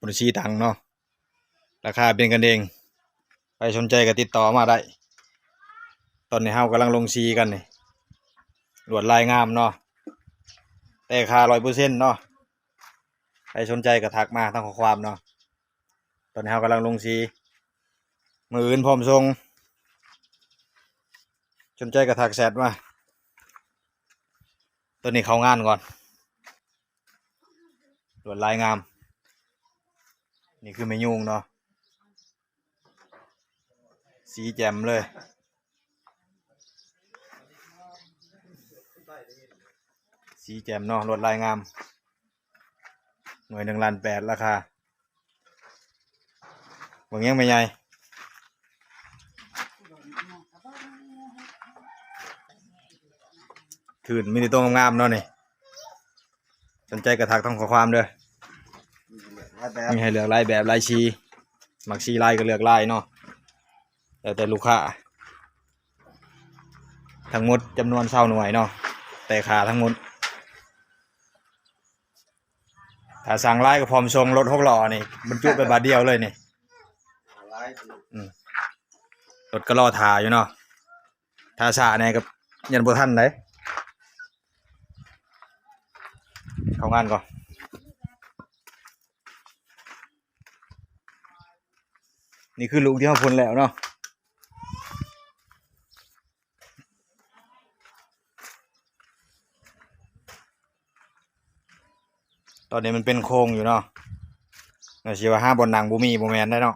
ປົນສີຕັງເນາະ ລາຄາເປັນກັນເອງ ໃຜສົນໃຈກໍຕິດຕໍ່ມາໄດ້. ຕອນນີ້ເຮົາກຳລັງລົງສີກັນນີ້ ລວດລາຍງາມເນາະ ແຕ່ຄ່າຮ້ອຍເປີເຊັນເນາະ. ໃຜສົນໃຈກໍທັກມາທາງຂໍ້ຄວາມເນາະ. ຕອນນີ້ເຮົາກຳລັງລົງສີ ມື້ອື່ນພ້ອມສົ່ງ ສົນໃຈກໍທັກແຊັດມາ. ຕອນນີ້ເຂົ້າງານກ່ອນ ລວດລາຍງາມ. ນີ້ຄືແມ່ຍຸງເນາະ ສີແຈ່ມເລີຍ ສີແຈ່ມເນາະ ລວດລາຍງາມ. ໜ່ວຍໜຶ່ງລ້ານແປດ ລາຄາ. ເບິ່ງຫຍັງແມ່ໃຫຍ່ ຄືນມີແຕ່ຕົວງາມໆເນາະນີ້. ສົນໃຈກໍທັກທາງຂໍ້ຄວາມເດີ ຫຼາຍແບບ ມີໃຫ້ເລືອກຫຼາຍແບບຫຼາຍສີ. ມັກສີລາຍກໍເລືອກລາຍເນາະ ແລ້ວແຕ່ລູກຄ້າ. ທັງໝົດຈຳນວນຊາວໜ່ວຍເນາະ ແຕ່ຄ່າທັງໝົດ. ຖ້າສັ່ງຫຼາຍກໍພ້ອມສົ່ງ ລົດຫົກລໍ້ນີ້ ບັນຈຸໄປບາດດຽວເລີຍນີ້. ອືມ ລົດກໍລໍຖ້າຢູ່ເນາະ. ຖ້າຊ້າແດ່ກໍຍັງບໍ່ທັນໃດ. ເຂົ້າງານກ່ອນ. ນີ້ຄືລູກທີ່ເຮົາພົ່ນແລ້ວເນາະ. ຕອນນີ້ມັນເປັນໂຄງຢູ່ເນາະ. ແລ້ວຊິວ່າຫາບ່ອນນັ່ງບໍ່ມີ ບໍ່ແມ່ນໄດ໋ເນາະ.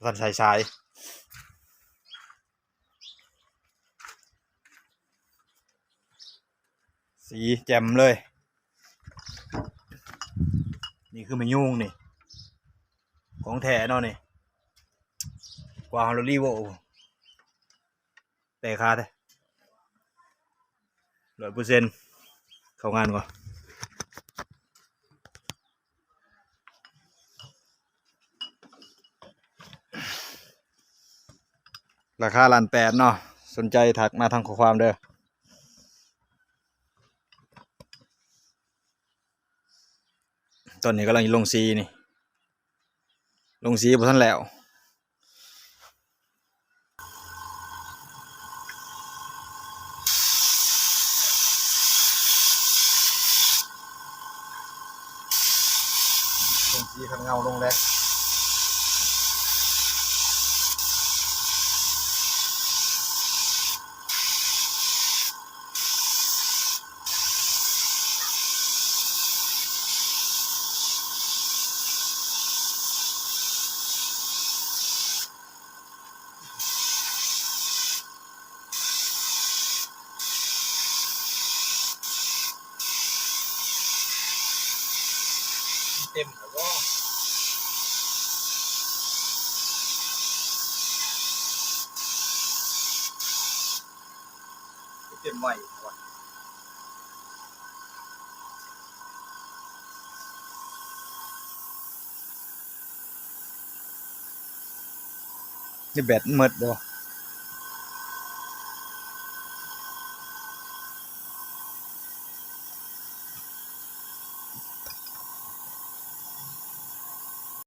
ສັນໃສ່ສາຍ ສີແຈ່ມເລີຍ. ນີ້ຄືແມ່ຍຸງນີ້ ຂອງແທ້ເນາະນີ້ ກວ່າຮອນໂດຣີໂວ ແຕ່ຄ່າແທ້ ຮ້ອຍເປີເຊັນ. ເຂົ້າງານກ່ອນ. ລາຄາລ້ານແປດເນາະ ສົນໃຈທັກມາທາງຂໍ້ຄວາມເດີ. ຕອນນີ້ກຳລັງລົງສີນີ້ ລົງສີບໍ່ທັນແລ້ວ. ລົງສີຄັນເງົາລົງແລ້ວ. ເຕັມແລ້ວບໍ່? ເຕັມໄວ. ນີ້ແບັດມັນໝົດບໍ່?